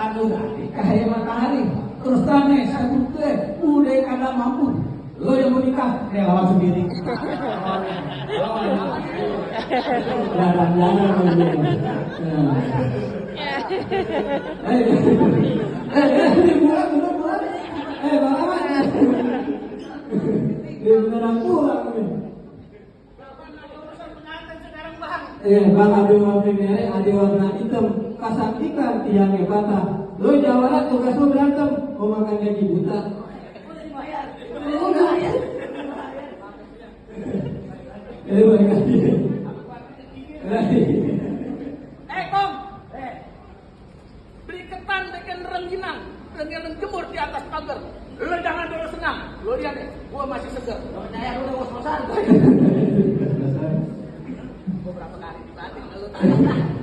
lagu tadi kayak matahari. Terus terang nih, saya butuh udah kada mampu. Lo yang mau nikah, lawan sendiri. Jarang-jarang bulan. Bagaimana? Beneran pulang. Bang ada warna merah, ada warna hitam. Kasantikan tiangnya patah. Lo jawara tugas lo berantem, mau makan gaji buta. Kom, beli ketan dengan rengginang jemur di atas pagar. Lo jangan dulu senang. Lo lihat deh, gua masih segar. Lo percaya lo udah ngos-ngosan. Beberapa kali dibatin lo tanya.